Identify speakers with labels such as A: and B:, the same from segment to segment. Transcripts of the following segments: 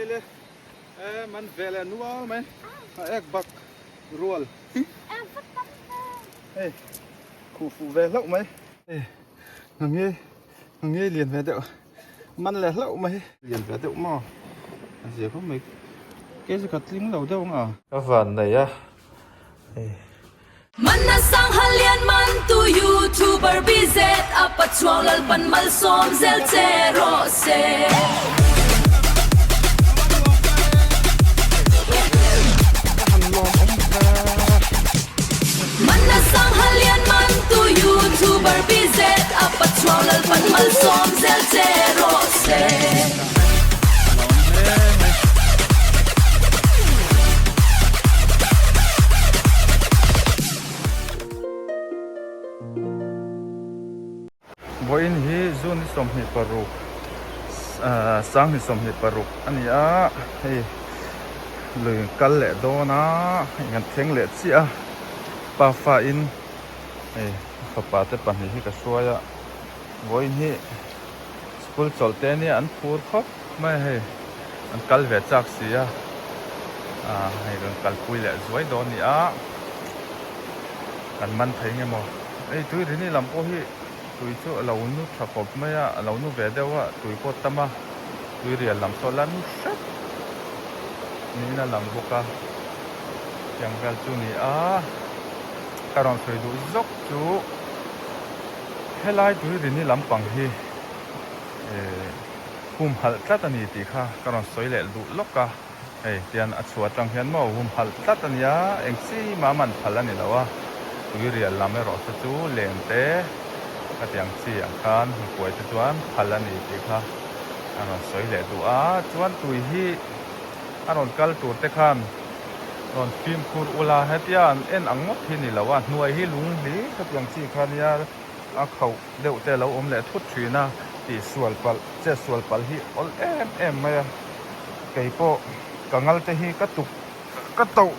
A: le e man ve leh nual mai a ek bak rual hei khuh fuh ve hlauh mai hei ngangei ngangei lian ve deuh man leh hlauh mai lian ve deuh maw a zia khawp mai kg khat tling lo deuh ang a ka van nei a hei.
B: Manna Sangha lian man tu YouTuber BZ a Pachuau Lalpan malsawm zel che rawh se. Manna Sangha lian man tu YouTuber BZ a Pachuau Lalpan malsawm zel che rawh se.
A: Vawiin hi June ni 26 Sanghni 26 a ni a, hei lui kal leh dawn a, hei kan thleng leh chiah a, pafa in hei fapa te pahnih hi ka hruai a, vawiin hi school chawlh te ania an phur khawp mai a hei an kal ve chak si a ah hei kan kalpui leh zuai dawn a ni a kan man thei nge maw hei tui rini lam pawh hi tui chu a lo nu tha khawp mai a a lo nu ve deuh a tui pawh a tam a tui rial lam saw la nu hrep niin a lang bawk a tiang vel chu a ni a ka rawn sawi duh zawk chu. Helai tuirini lampang hi eh humhalh tlat a ni tih kha ka rawn sawi leh duh lawk a, hei tian a chhuah atang hian maw humhalh tlat a nia, eng chi mah man phal a ni lo a, tuirial lam erawh te chu len te ka ti ang chi ang khan hmukuai te chuan phal a ni tih kha a rawn sawi leh duh a, chuan tui hi a rawn kal tur te khan rawn fimkhur ula hetia an en ang ngawt hi ni lo a hnuai hi lung hli khatiang chi kha nia a khauh deuh te lo awm leh thut thin a tih sual palh chet sual palh hi awl em em mai a kei pawh ka ngal te hi ka tuk ka toh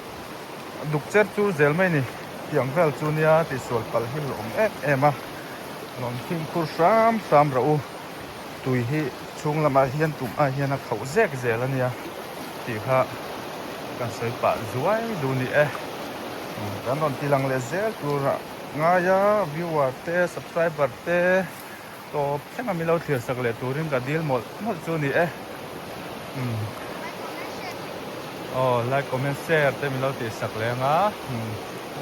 A: duk cher chur zel mai ni tiang vel chu nia tih sual palh hi lo awm em em a rawn fimkhur hram hram rawh u. Tui hi chhung lamah hian tum ah hian a khauh zek zel a nia tih kha kan sawi pah zuai duh ni e. Kan rawn ti lang leh zel tur ah ngai a viewer te subscriber te tawp thleng a min lo thlir sak leh turin ka dil mawlh mawlh chu ni e. Aw like comment share te min lo tih sak leh ang a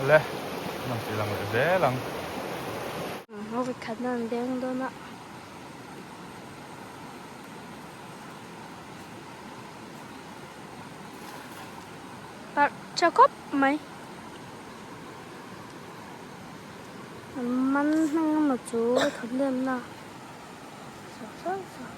A: le rawn ti lang leh zel ang.
C: Khatna an deng dawn a. Parh tha khawp mai. An man hmang emaw chu thawhhnemna saw saw saw.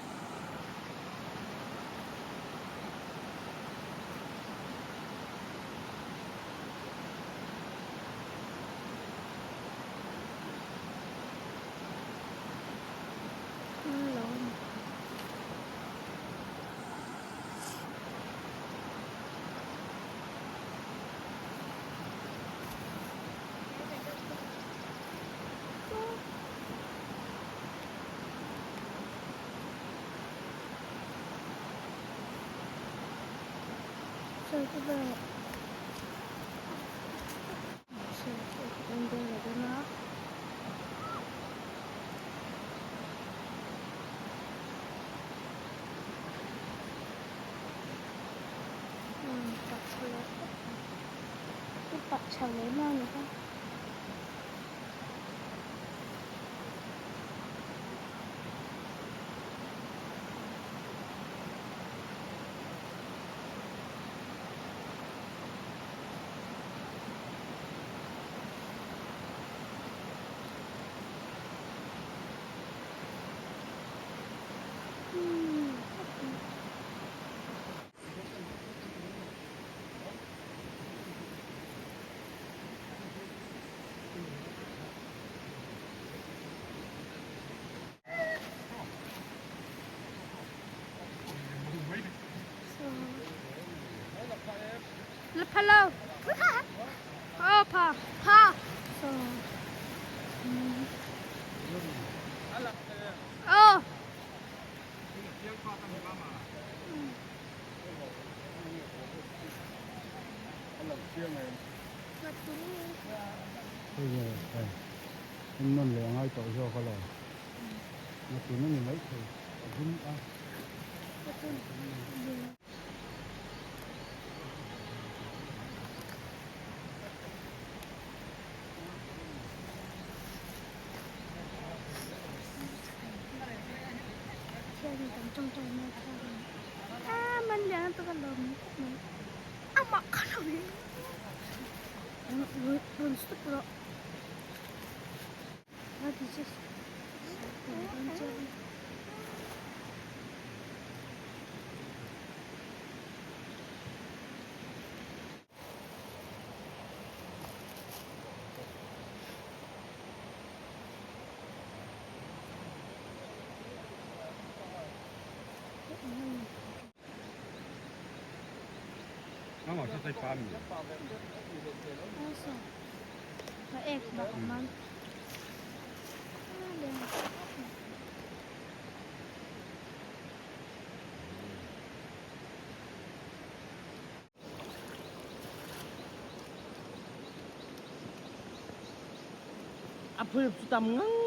C: La pha lo. Aw pha. Pha. Aw.
D: Hei nge hei en nawn leh a ngai tawh zawk alawm. Ngatun a ni maithei a dum a.
E: A phul chu tam ngang.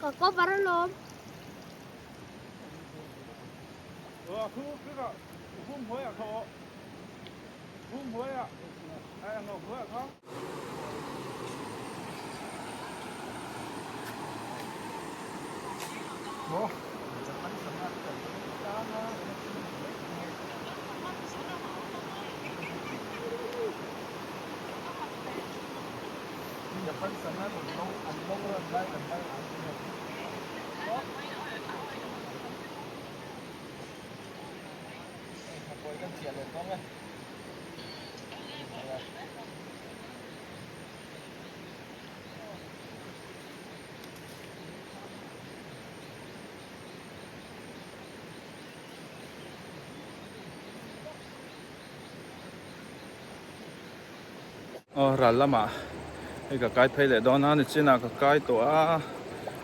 C: Ka cover alawm.
A: Aw ral lamah hei ka kai phei leh dawn a nichinah ka kai tawh a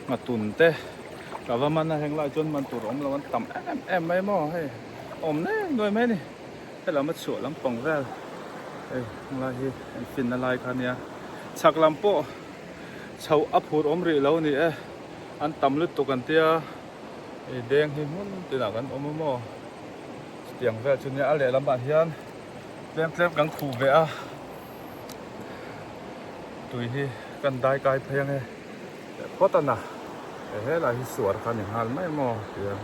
A: nghatun te ka va man a heng lai chuan man tur awm lo an tam em em mai maw hei a awm nuai nuai mai a ni helam a chhuah lampang vel hei helai hi an finna lai kha a nia chhak lam pawh chhoh a phur awm rih lo a ni e an tam lutuk an tia hei deng hi hmun tinah kan awm a maw chutiang vel chu nia a lehlamah hian. Tlem tlem kan khuh ve a, tui hi kan dai kai phei ange leh phawt a na, he helai hi suar kha a ni nghal mai maw tia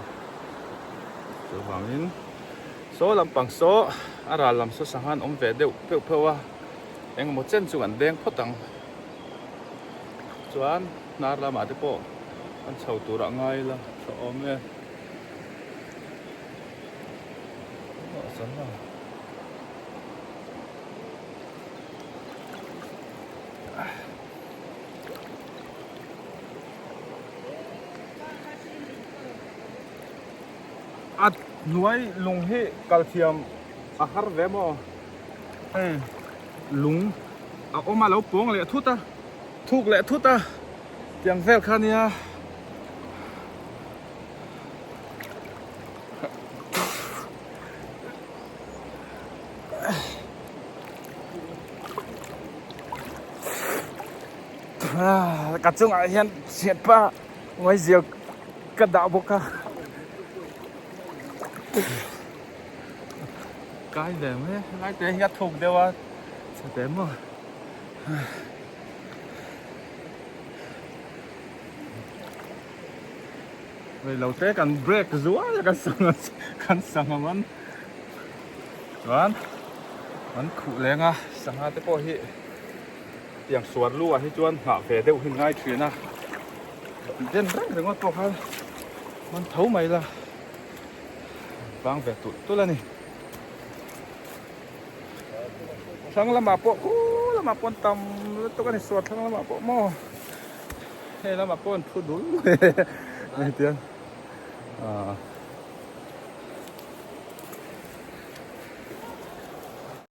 A: chuvangin saw lampang saw a ral lam saw sangha an awm ve deuh pheuh pheuh a, engemaw chen chu kan deng phawt ang chuan hnar lamah te pawh an chho turah ngai ila tha awm e. A hnuai lung hi kal thiam a har ve maw hei lung a awm a lo pawng leh thut a thuk leh thut a tiang vel kha nia. Ka chungah hian chhiatpa ngawizial ka dah bawk a kai ve mai a helai te hi a thuk deuh a chhe teh maw. Rei te kan break zual a kan sangha kan sangha man chuan an khuh leng a sangha te pawh hi tiang suar lu ah hi chuan nghah ve deuh hi ngai thin a den reng ringawt pawh khan man tho mai la vang ve tulh tulh a ni thlang lamah pawh khu lamah pawh an tam lutuk a ni suar thlang lamah pawh maw. Hei lamah pawh an thu dul mai hetiang ah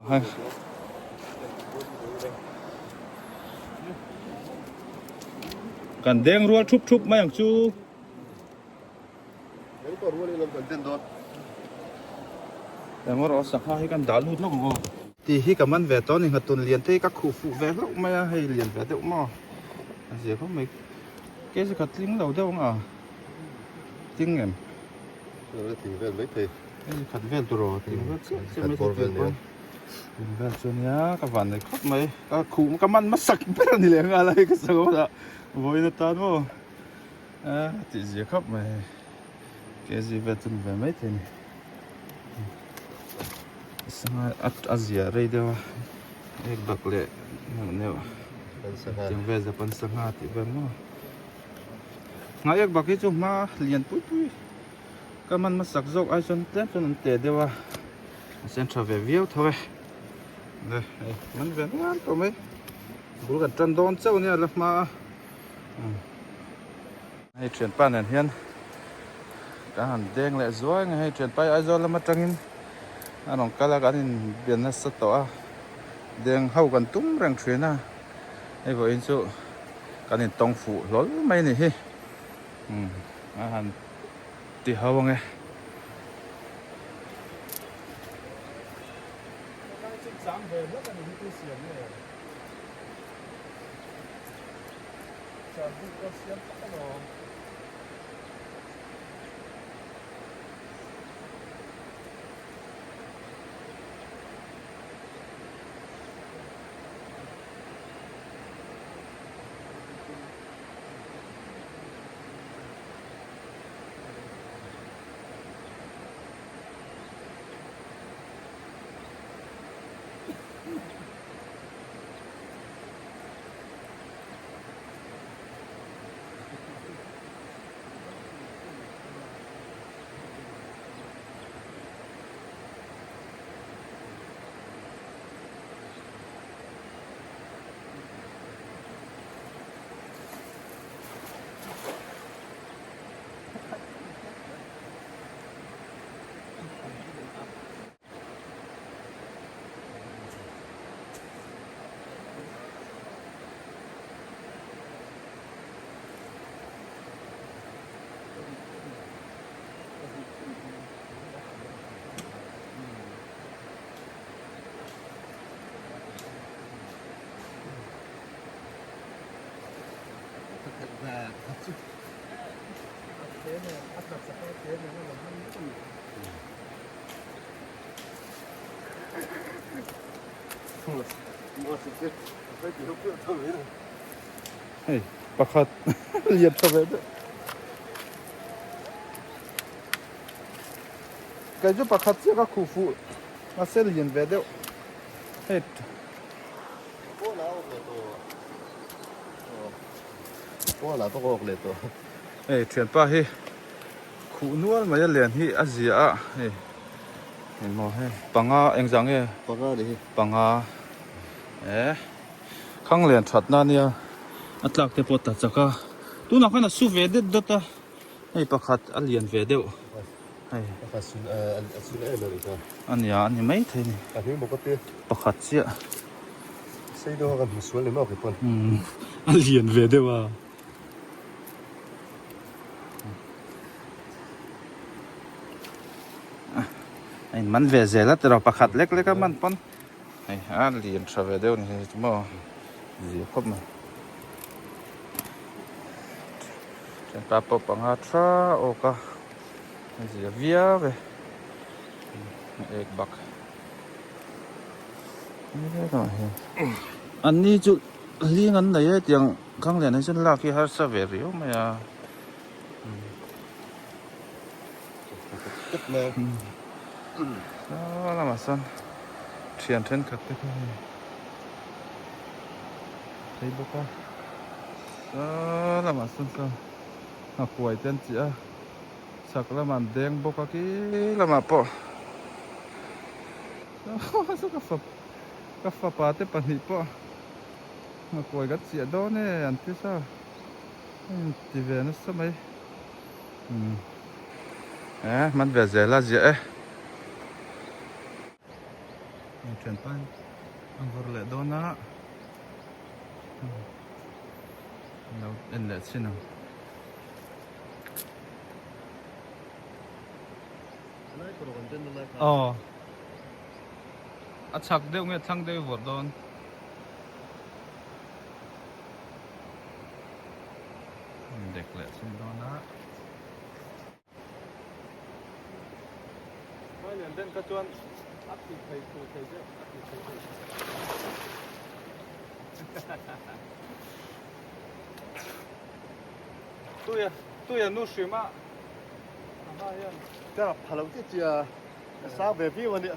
A: hei kan deng rual thup thup mai ang chu. Engmaw rawh sangha hi kan dah lut lawk ang aw. Tih hi ka man ve tawh a ni nghatun lian te hi ka khuh fuh ve hlauh mai a hei lian ve deuh maw a zia khawp mai kei chu ka tling lo deuh ang a tling em
E: tling vel mai thei
A: hei khat vel tur aw tling vel chiah chiah mai thei tur pawn tling vel chu nia ka van nei khawp mai ka khuh ka man hmasak ber a ni leh nghal a hei ka sawi a vawiin atan maw. A tih zia khawp mai hei kg vel chu ni ve mai thei a ni sangha a zia rei deuh a ek bak leh neuh neuh tiang vel japan sangha tih vel maw nghah ek bak hi chu hma lian pui pui ka man hmasak zawk ai chuan tlem chuan an teh deuh a a sen tha ve viau tho e le hei man ve nual tawh mai bul kan tan dawn chauh ania la hma a. Hei thianpa nen hian kan han deng leh zuai nge hei thianpa hi Aizawl lam atangin a rawn kal a kan inbian nasa tawh a deng ho kan tum reng thin a hei vawiin chu kan intawng fuh hlawl mai a ni hi a han. ti hau ange. Hei pakhat lian tha ve deuh kei chu pakhat chiah ka khuh fuh mahse lian ve deuh hei. Hei thianpa hi khuh nual mai a lian hi a zia a hei engmaw hei panga engzah nge
E: panga ni hi
A: panga eh khang lian that na ania a tlak te pawh ta chak a tunah khan a su ve det dawt a hei pakhat a lian ve deuh hei
E: pakhat sun a sun em a ni kha
A: ania a ni mai thei a ni
E: a hming bawk a tia
A: pakhat chiah
E: sei deuh a kan hmu sual ni maw kei pawn
A: a lian ve deuh a. A in man ve zel a tiraw pakhat lek lek a man pawn hei a lian tha ve deuh a ni hei chu maw zia khawp mai thianpa pawh panga tha awk a a zia viau e ek bak an ni chu hling an nei e tiang khang lian hi chuan lak hi harsa ve riau mai a. Saw lamah sawn thian thenkhat te kha hei phei bawk a saw lamah sawn sawn nghakuai te an chiah a chhak lamah an deng bawk a khi lamah pawh saw ka fap ka fapa te pahnih pawh nghakuai kan chiah dawn e an ti sa. Ti ve nasa mai eh man ve zel a ziah e thianpa an vawrh leh dawn a lo en leh chin ang. Aw a chhak deuh nge thlang deuh i vawrh dawn. Dek leh chin dawn a. Hmai den kha chuan a ti thei thu thei deuh a ti thei thei. Tuia tuia nu hrim a. Aha hian.
E: Ka phalo che chia ka sang ve viau ania.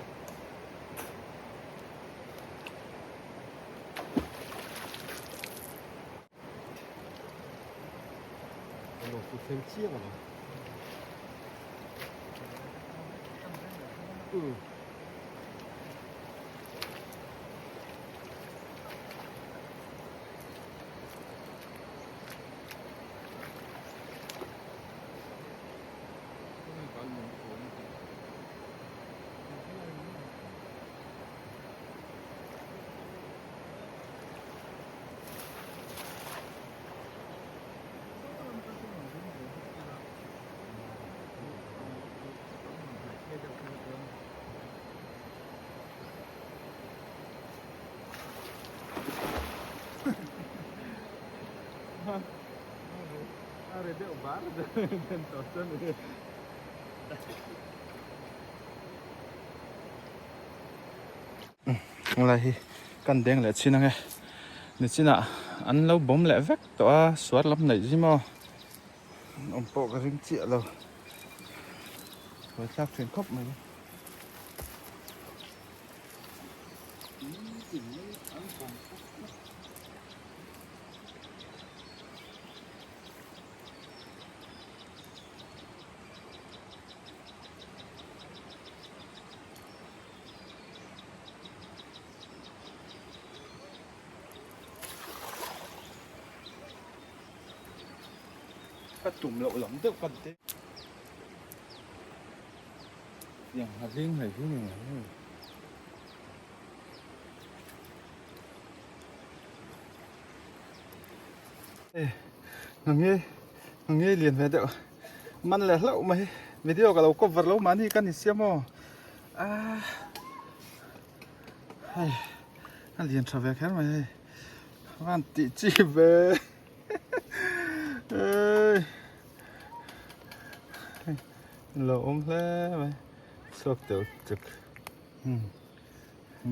A: A ri deuh bar den tawh chu a ni. Helai hi kan deng leh chin ange nichinah an lo bawm leh vek tawh a suar lam neih zim aw an awm pawh ka ring chiah lo buaithlak thin khawp mai. Ka tum loh lam deuh ka dek. Tiang ha hling mai hi ni mai. Ê, nge nge lian ve deuh man leh hlauh mai video ka lo cover lo mahni ka ni sia maw a hei a lian tha ve kher mai hei van tih chi ve ê lo awm hle mai chhuak deuh chuk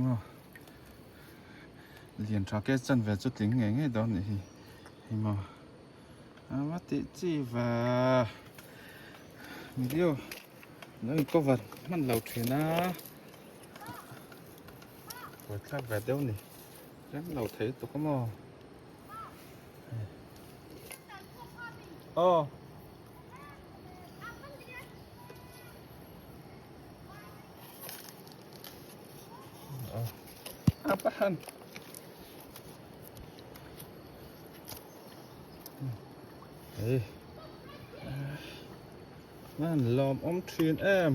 A: maw. Lian tha ke chan ve chu tling ngei ngei dawn nih hi hei maw a va tih chi ve video lo in cover hman lo thin a buai thlak ve deuh ni rem lo thei tuk a maw aw. Apahan. Hey. Man lawm awm thin em.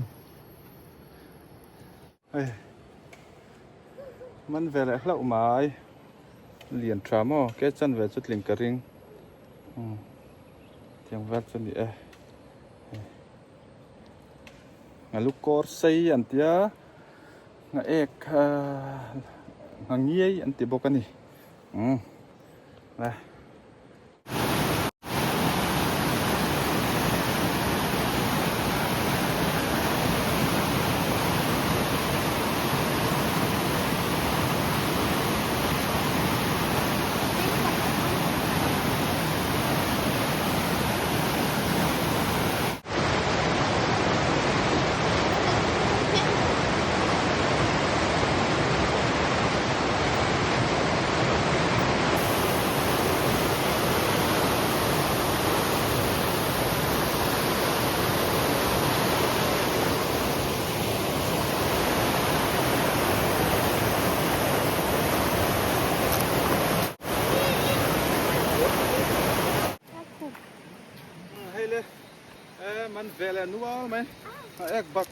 A: Hey. Man ve leh hlauh mai. Lian tha maw ke chan ve chu tling ka ring. Tiang vel chu ni e. Nga lu kawr sei an tia nga ek nga ngiai an ti bawk a ni umm le. Hei le e man ve leh nual mai a ek bak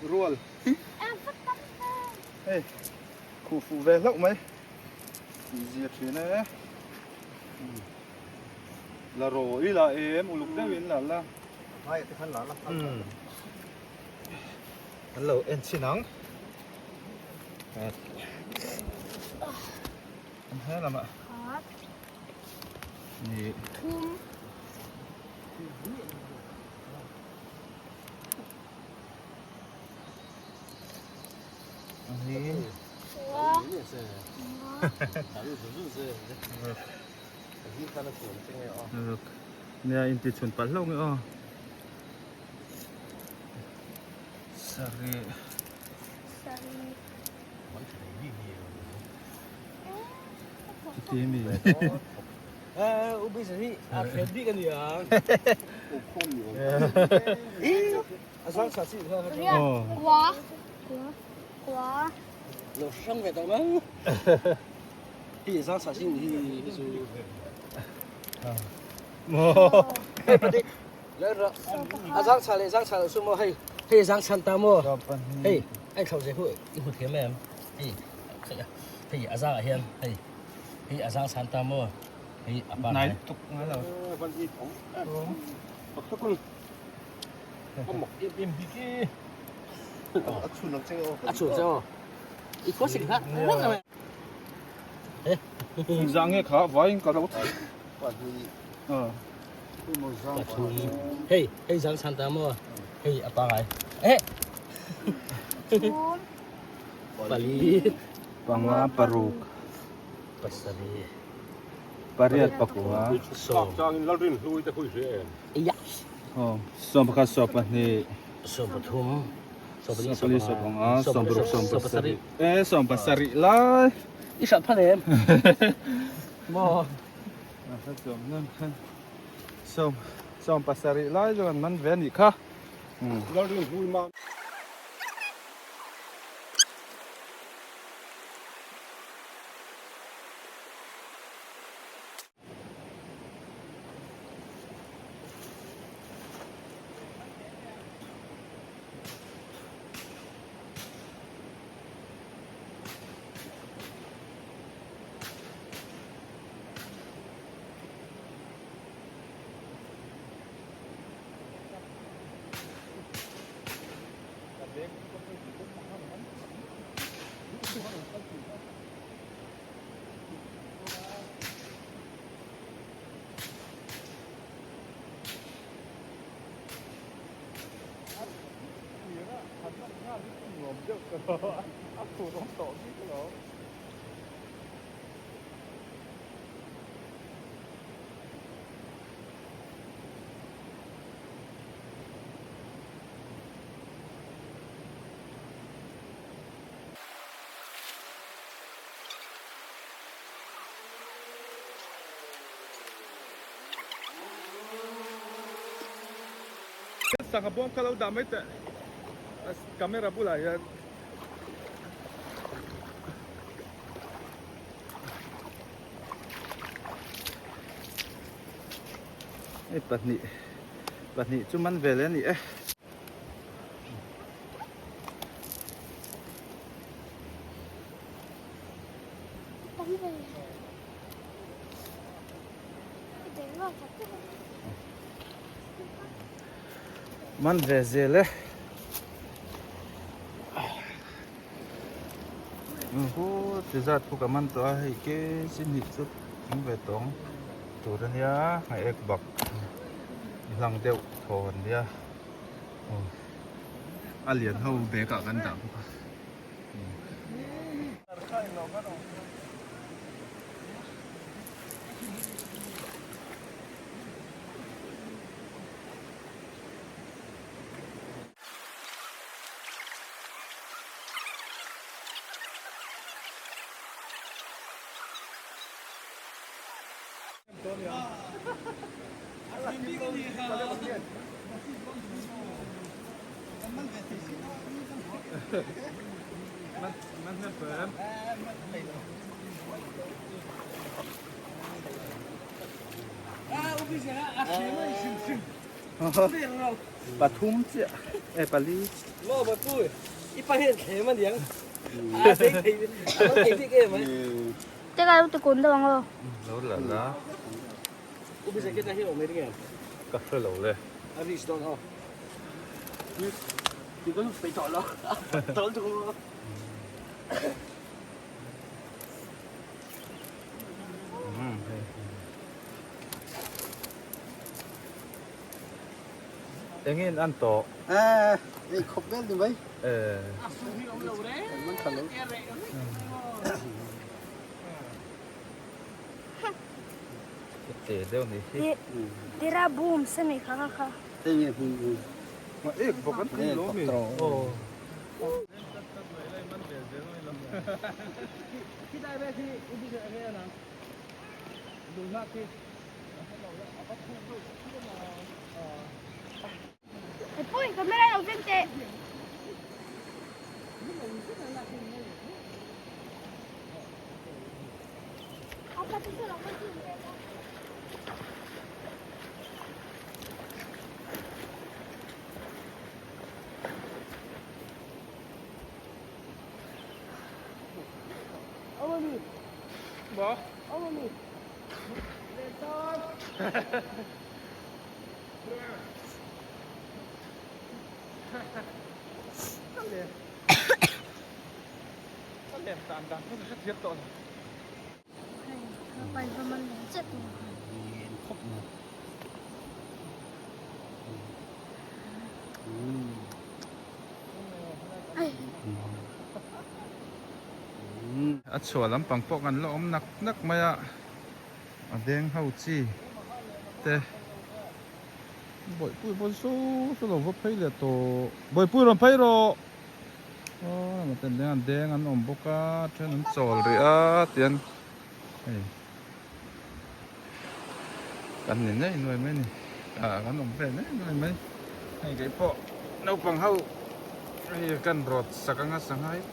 A: rual hei khuh fuh ve hlauh mai tih zia thin e la ro i la em uluk deuh in la la an lo en chhin ang an he lamah Ni.
C: Thum.
A: Ni. Nia inti chhun palh hlauh nge aw. Sarih.
C: Sarih.
A: Chuti mi.
F: Hei a zangah hian hei hei a zang chhan ta maw hei a pa
A: Nai tuk ngai lo.
E: Van i thong. Pak takun. Amok im im hi ki. A chun ang cheng
F: a chun cheng aw. I khuasik ha.
A: Zang nge kha vain ka lo.
E: Pahnih.
F: Pathum. Hei, hei zang chhan ta maw? Hei a pangai. Eh.
C: Thum.
F: Pali.
A: Panga paruk.
F: Pasarih.
A: Pariat pakua.
F: Sawm. Iya.
A: Sawm pakhat sawm pahnih.
F: Sawm pathum.
A: Sawm pali sawm panga sawm paruk sawm pasarih. Eh sawm pasarih lai.
F: I hrat phan em? Maw.
A: Sawm sawm pasarih lai chu kan man ve a nih kha. Sangha bawm kha lo dah mai teh camera bulah hian. Hei pahnih pahnih chu man ve leh a ni e. Man ve zel e. Hu ti zat khu ka man tawh a hei ke chi hnih chu awm ve tawh ang tur a nia a ek bak hlang deuh thaw an nia a lian ho bag ah kan dah bawk a. Pathum chiah e pali.
F: Maw Bapui, i pa hian thlem a niang. A thei thei a lo thei bik em ai.
C: Te kai u ti kun deuh ang aw.
A: Lo la la.
F: U Bize ke ta hi awm mai ring em?
A: Ka hre lo le.
F: A reach dawn aw. Ti kan fei tawh lo. Tawh tuk aw.
A: Engin an tawh?
D: Eh, ei khawp vel ni mai.
A: Eh.
D: Man tha lo.
A: Te deuh ni hi.
C: Tira boom se mi kha kha kha.
D: Hei nge hmun hmun.
A: Ma ek bawk an thei lo mi. Oh.
F: Khi dai ve khi ubi se nge na. Lung na khi.
C: Pui, camera lo veng teh. Apa tu lo veng teh.
A: Maw? Ka lem dan dan kha ka hrethiam tawh lo.
C: Hei, ka pa in va man leh chet mai.
A: A chhuah lampang pawh kan la awm nak nak mai a, a deng ho chi te Bawihpui pawn saw saw lo va phei leh tawh. Bawihpui rawn phei rawh! Aw lamah te an deng an awm bawk a, then an chawl rih a tian hei kan ni nei nuai mai a ni ah kan awm ve nei nuai mai hei kei pawh naupang ho hei kan rawt sak anga sangha hi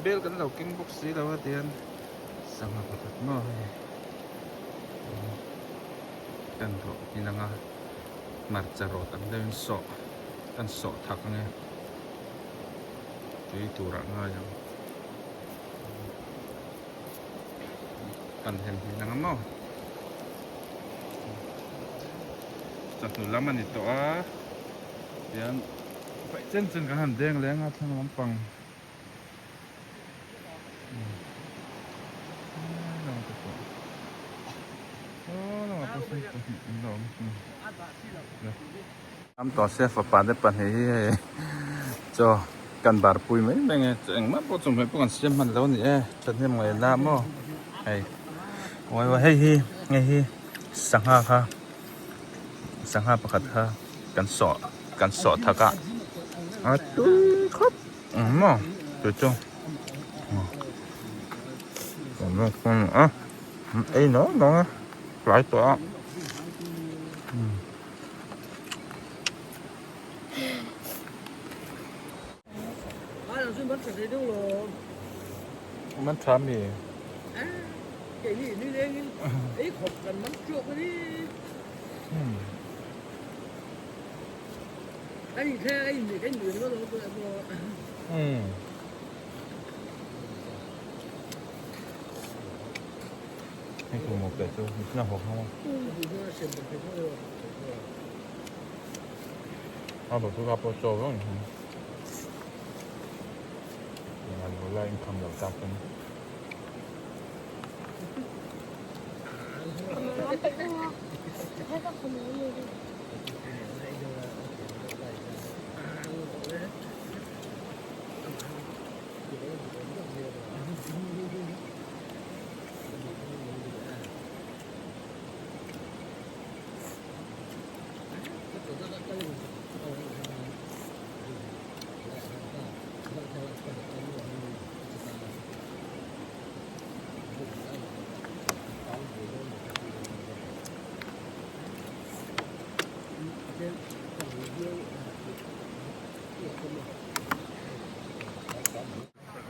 A: bel kan lo keng bawk si lo a tian sangha pakhat maw hei kan rawh in anga hmarcha rawt ang deuhin sawh kan sawh thak ange tui turah ngai ang. Kan hem hi nang maw chawhnu lam a ni tawh a tian paih chen chen kan han deng leng a thlang lampang Ram tawh sia fapa te pahnih hi hei chaw kan bar pui mai mai nge chaw engmah pawh chawhmeh pawh kan siam hman lo a ni e thahnem ngaih la maw hei uai hei hi hei hi sangha kha sangha pakhat kha kan sawh kan sawh thak a a tui khawp ang maw tui chu a ei nawk nawk a tlai tawh a. Man tha mi. Hei thu mawp leh chu na hawk hawk a. A bawk chu ka pawh chaw vek ni. Ngan lo la in kham lo tak in.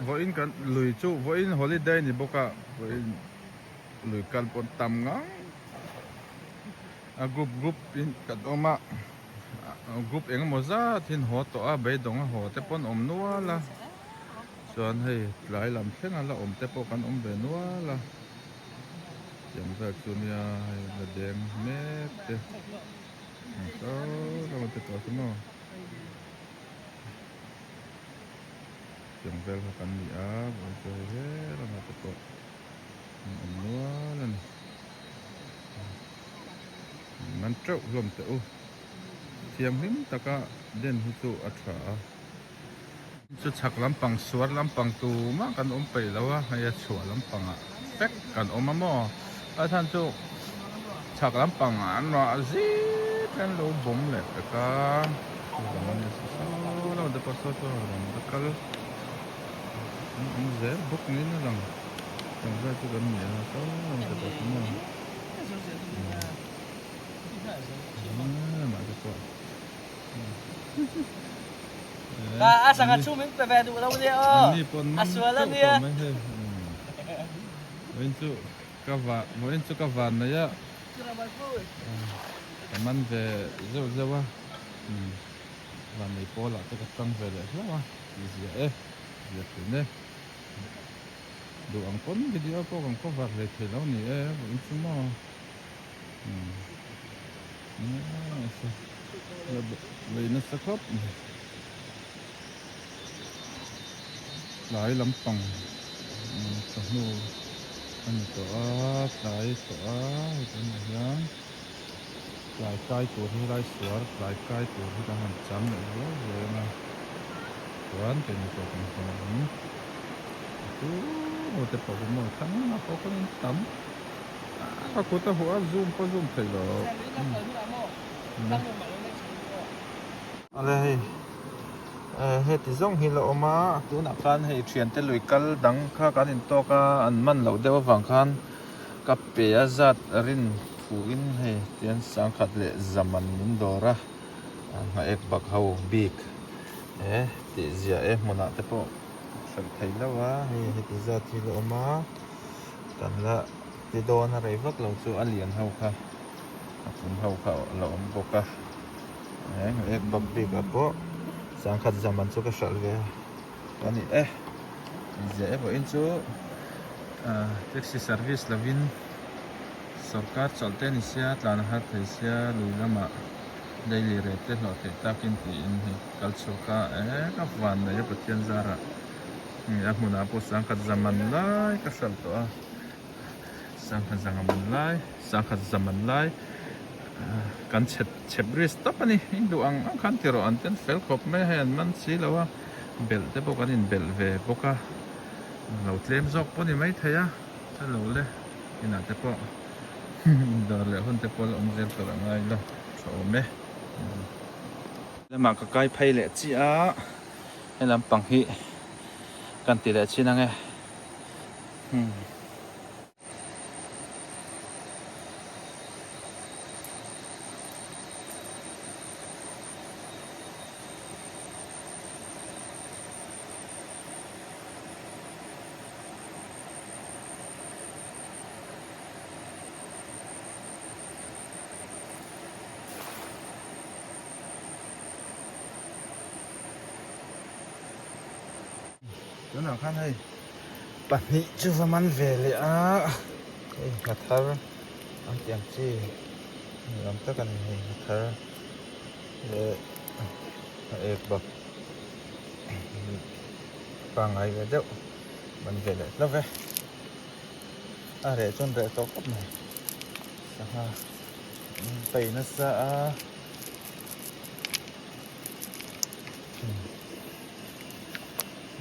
A: Vawiin kan lui chu vawiin holiday ni bawk a vawiin lui kal pawh tam ngang a group group in kan awm a group eng emaw zat hi an haw tawh a beidawng a haw te pawh an awm nual a chuan hei tlai lam thleng a la awm te pawh kan awm ve nual a tiang vel chu nia hei la deng mek te ang saw lam te pawh chu maw. Tiang vel kha kan ni a, vawi chu hei he lamah te pawh an awm nual a ni. Man teuh hlawm teh u. Thianghlim taka den hi chu a tha a. Chu chhak lampang suar lampang tumah kan awm peih lo a, hei a chhuah lampangah vek kan awm a maw. A chhan chu chhak lampang an ruah zip hian lo bawm leh pek a chuvang a nia saw lo te pawh saw saw rawn va kal an awm zel bawk niin a lang tiang vel chu kan ni a saw lo te pawh chu maw lamah te pawh
F: A sangha chhum in pe ve duh lo nia aw. A sual a nia.
A: Vawiin chu ka va vawiin chu ka van mai a ka man ve zeuh zeuh a van nei pawl ah te ka tang ve leh hlauh a tih zia e zia thin e duh ang pawn video pawh kan cover hlei thei lo ni e vawiin chu maw Lei nasa khawp mai tlai lampang chawhnu a ni tawh a tlai tawh a hei tunah hian tlai kai tur hi helai suar tlai kai tur hi kan han cham leh zuai zuai ang a chuan keini pawh kan haw ang. ho te pawh hi maw thlang lamah pawh khawn an tam a ka kut a huh a zoom pawh zoom thei lo Ale hei heti zawng hi la awm a tunah khan hei thiante lui kal dang kha kan intawk a an man loh deuh avang khan ka pe a zat rin thuin hei tian sangkhat leh zaman min dawr a nghaek bak ho bik e tih ziah e hmunah te pawh hralh thei lo a hei heti zat hi la awm a kan la ti dawn a rei vak lo chu a lian ho kha a pum ho kha la awm bawk a nghaek bak bik ah pawh sangkhat zaman chu ka hralh ve a ni e ziah erawh in chu taxi service lovin sawrkar chawlh te a ni sia tlan a har thei sia lui lamah daily rate te hlawh theih takin tiin hei kal chhuak a eh ka van nei a Pathian zarah a hmunah pawh sangkhat zaman lai ka hralh tawh a sangkhat zaman lai sangkhat zaman lai kan chep chep risk tawp a ni in duh ang ang khan ti rawh an ten fel khawp mai a hei an man si lo a belh te pawh kan inbelh ve bawk a lo tlem zawk pawh a ni maithei a helo le inah te pawh dawr leh hun te pawh la awm zel tur a ngai lo tha awm e lamah ka kai phei leh chiah a he lampang hi kan ti leh chin ang e hmm. Tunah khan hei pahnih chu va man ve leh a hei hna thar an tih ang chi ni awm tak a ni hei hna thar leh a ek bak pangngai ve deuh man ve leh hlauh e a reh chuan reh tawh khawp mai sangha paih nasa a.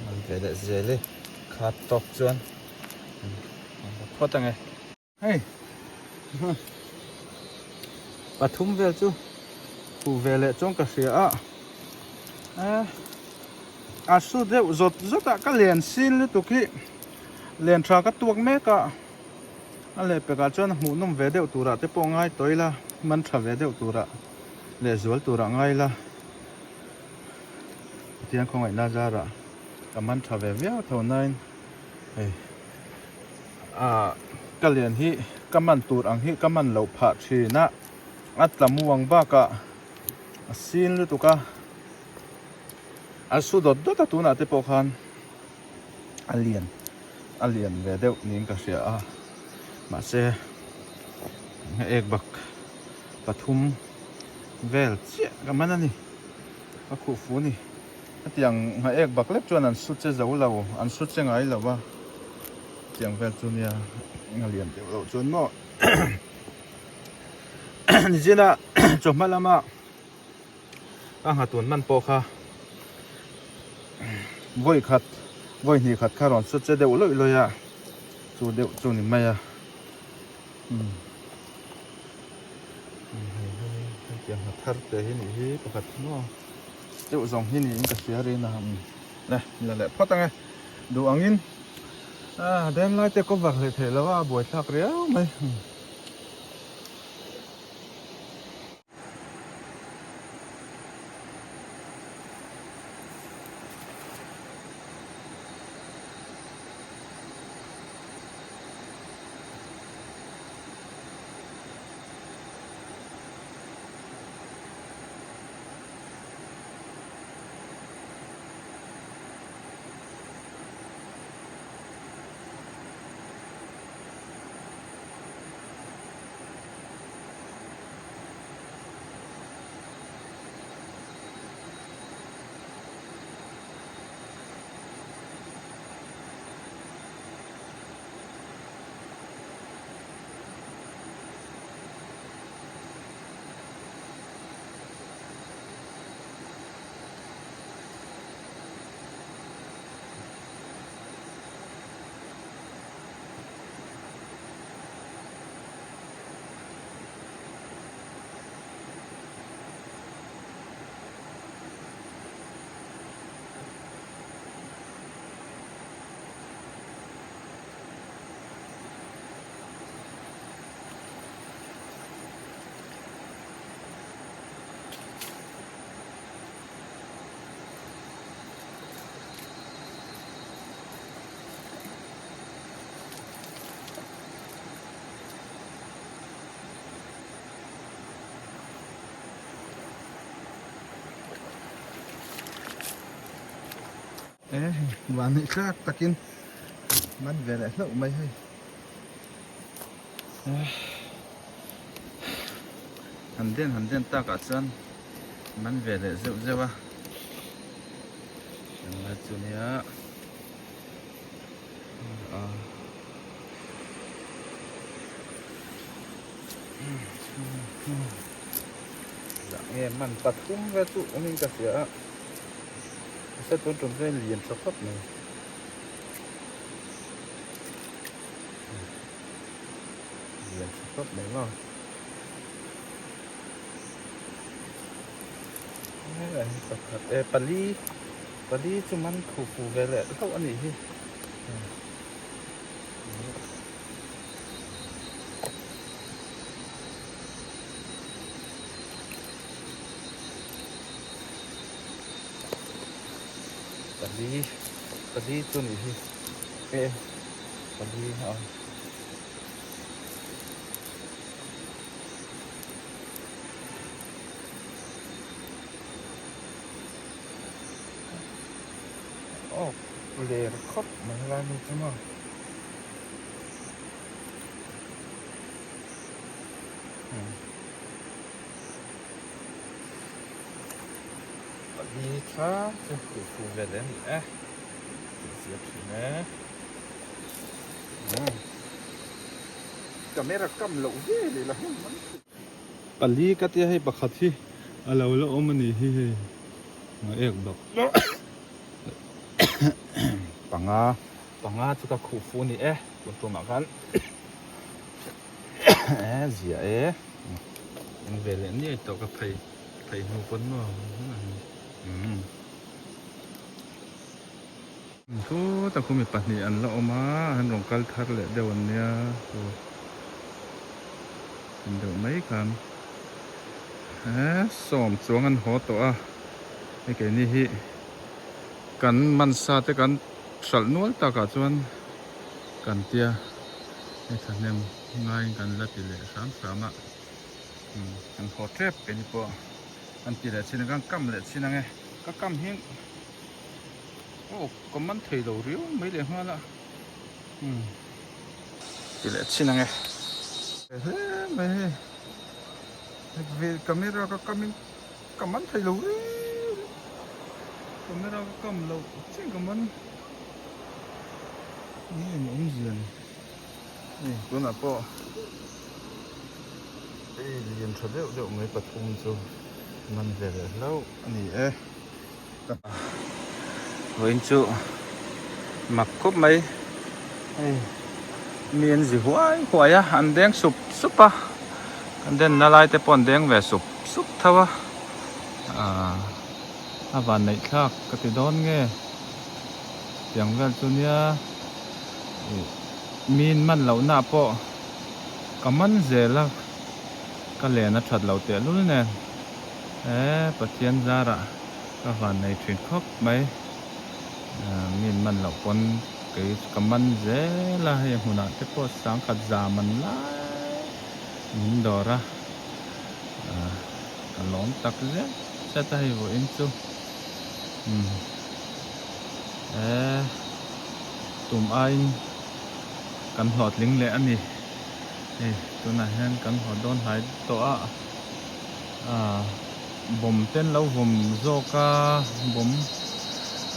A: Man ve leh zel e khat tawk chuan phawt ange hei pathum vel chu huh ve leh chuan ka hria a eh a su deuh zawt zawt a ka len sin lutuk hi len tha ka tuak mek a a lehpekah chuan hmuh nawm ve deuh turah te pawh ngai tawh ila man tha ve deuh turah lehzual turah ngai ila. Pathian khawngaihna zarah ka man tha ve viau tho nain hei ah ka lian hi ka man tur ang hi ka man loh phah thin a a tla muang bakah a sin lutuk a a su dawt dawt a tunah te pawh khan a lian a lian ve deuh niin ka hria a mahse ek bak pathum vel chiah ka man a ni. A khuh fu ni. Hetiang nghaek bak lek chuan an su che zo lo, an su che ngai lo a. Hetiang vel chu nia a lian deuh loh chuan maw. Nizina chawhma lama a nghatun man pawh kha vawi khat, vawi hnih khat kha rawn su che deuh lawih lawih a, chu deuh chu ni mai a. Hetiang hna thar te hi nih hi pakhat maw deuh zawng hi niin ka hria rin a le la leh phawt ang e duh angin ah dam lai te cover hlei theih lo a buaithlak riau mai. E van hnih tlak takin man ve leh hlauh mai hei. Han den han den takah chuan man ve leh zeuh zeuh a. Englai chu nia. Lah nge man pathum vel chu awmin ka hria a mahse tun tum chuan lian tha khawp mai lian tha khawp mai maw pakhat e pali pali chu man khu fu ve leh hlauh a nih hi. Pali pali chu nih hi e pali a awk ler khawp mai helai mi chu maw. Pali tha chu tih fu vel em ni e tih zia thin e camera kam loh ve leh la hmun mai pali ka tia hei pakhat hi a lo la awm a ni hi hei a ek bawk panga Panga chu ka khuh fu a ni e tun tumah khan e zia e eng ve leh niai tawh ka phei phei hnu pawn maw umm khutah khu mi pahnih an la awm a an rawn kal thar leh deuh an nia chu en deuh mai khan e sawm chuang an haw tawh a hei keini hi kan mansa te kan. Hralh nual takah chuan kan tia hei thahnem ngaiin kan la ti leh hram hram a umm kan haw tep keini pawh kan ti leh chin a kan kam leh chin ange ka kam hi aw ka man thei lo riau mai leh nghal a umm ti leh chin ange hle mai hei camera ka kam in. Ka man thei lo riau camera ka kam loh chiang ka man nge ni awmzia ni hei tunah pawh hei lian tha deuh deuh mai pathum chu man ve leh hlauh a ni e vawiin chu mak khawp mai hei mi an zi huai huai a an deng sup sup a kan denna lai te pawh an deng ve sup. Sup tho a, aah a van neih thlak ka ti dawn nge tiang vel chu nia ih min man loh na pawh ka man zel a ka len a that loh teh lul nen he Pathian zarah ka van nei thin khawp mai aah min man loh pawn kei ka man zel a hei hmunah te pawh sangkhat za man lai min dawr a. Ka lawm tak zet zet a hei vawiin chu umm eh tum aiin kan hlawhtling leh a ni hei tunah hian kan haw dawn hlai tawh a ah bawm te an lo vawm zawk a bawm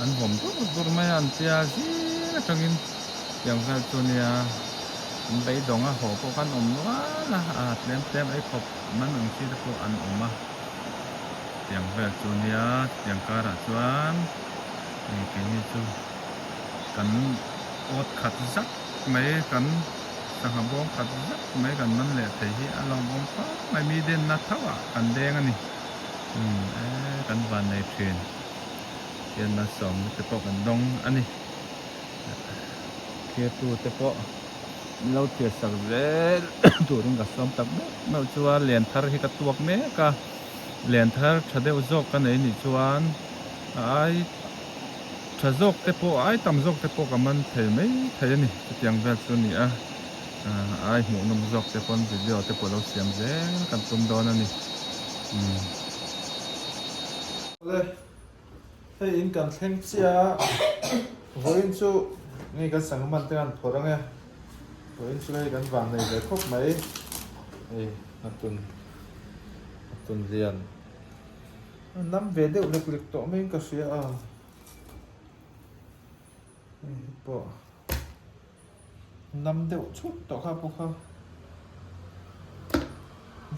A: an vawm dur dur mai a an tia zing atangin tiang vel chu nia an beidawng a haw pawh khan awm nual a ah tlem tlem ei khawp man ang chi te pawh an awm a tiang vel chu nia tiang karah chuan hei keini chu kan awt khat zak mai kan sangha bawm khat zak mai kan man leh thei hi a lawmawm khawp mai mi denna tho ah kan deng a ni umm e kan van nei thin hian malsawmna te pawh kan dawng a ni. Thirtu te pawh min lo thlir sak zel turin ka sawm tak meuh meuh chuan len thar hi ka tuak mek a len thar tha deuh zawk ka nei nih chuan a ai tha zawk te pawh a ai tam zawk te pawh ka man thei mai thei a ni chutiang vel chu a ni a a ai hmuh nawm zawk te pawn video te pawh lo siam zel kan tum dawn a ni umm. Hei in kan thleng chiah a, vawiin chu ngei kan sangha hman te kan phawrh ang e, vawiin chu hei kan van nei ve khawp mai, hei nghatun nghatun lian a nam ve deuh lek lek tawh maiin ka hria a, hei hi pawh. Nam deuh chhut tawh kha pawh kha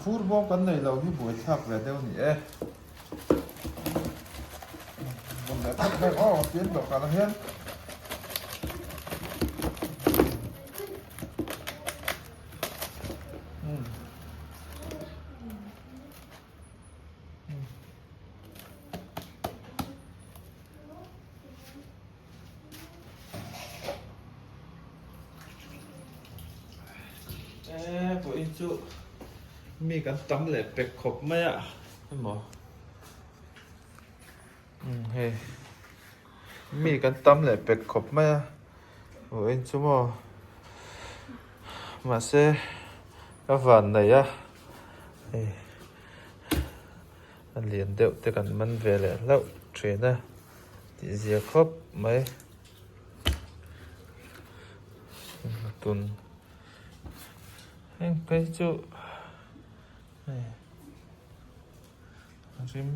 A: vur bawm kan nei lo hi buai thlak ve deuh a ni e. Vawn leh phawt mai aw pian dawh kanah hian. E vawiin chu mi kan tam leh pek khawp mai a emaw umm hei mi kan tam leh pek khawp mai a vawiin chu maw mahse ka van nei a hei a lian deuh te kan man ve leh hlauh thin a. Tih zia khawp mai. Tun heng phei chu hei a rim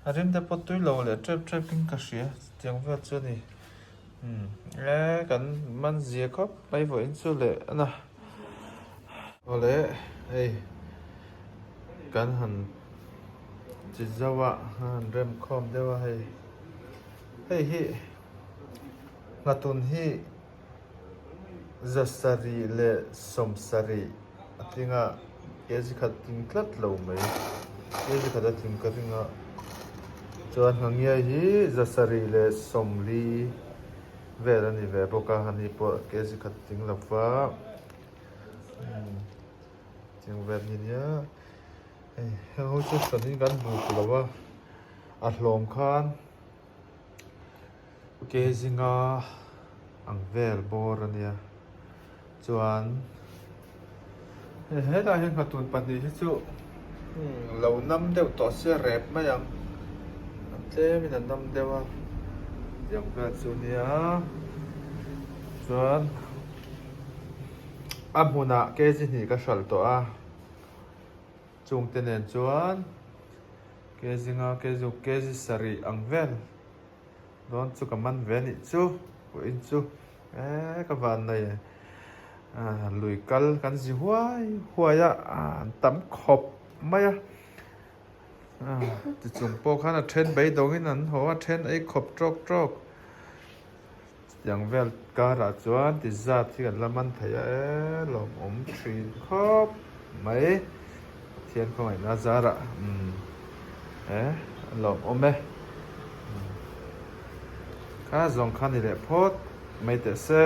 A: a rim te pawh tui lo leh tep tep in ka hria chutiang vel chu a ni umm e kan man zia khawp mai vawiin chu leh a na awle hei kan han. Chi zauh a han rem khawm deuh a hei hei hi nghatun hi zasarih leh sawmsarih a tling a kg khat tling tlat lo mai kg khat a tling ka ring a chuan nghangiai hi zasarih leh sawmli vel a ni ve bawk a ani pawh kg khat tling lo va tiang vel hi nia. Hei heng ho chu hranin kan buk lo a a hlawm khan ke zinga ang vel bawr a nia chuan hei helaiah hian nghatun pahnih hi chu lo nam deuh tawh se a rep mai ang a tlemin a nam deuh a tiang vel chu a nia chuan a hmunah kg hnih ka hralh tawh a. Chungte nen chuan kg nga kg kg sarih ang vel dawn chu ka man ve anih chu vawiin chu eee ka van nei ah lui kal kan zi huai huai a an tam khawp mai a ah tichung pawh khan a then beidawngin an haw a then ei khawp tawk tawk. Chutiang vel karah chuan ti zat hi kan la man thei a e lawmawm thin khawp mai Pathian khawngaihna zarah umm e a lawmawm e kha zawng kha ni leh phawt mai teh se.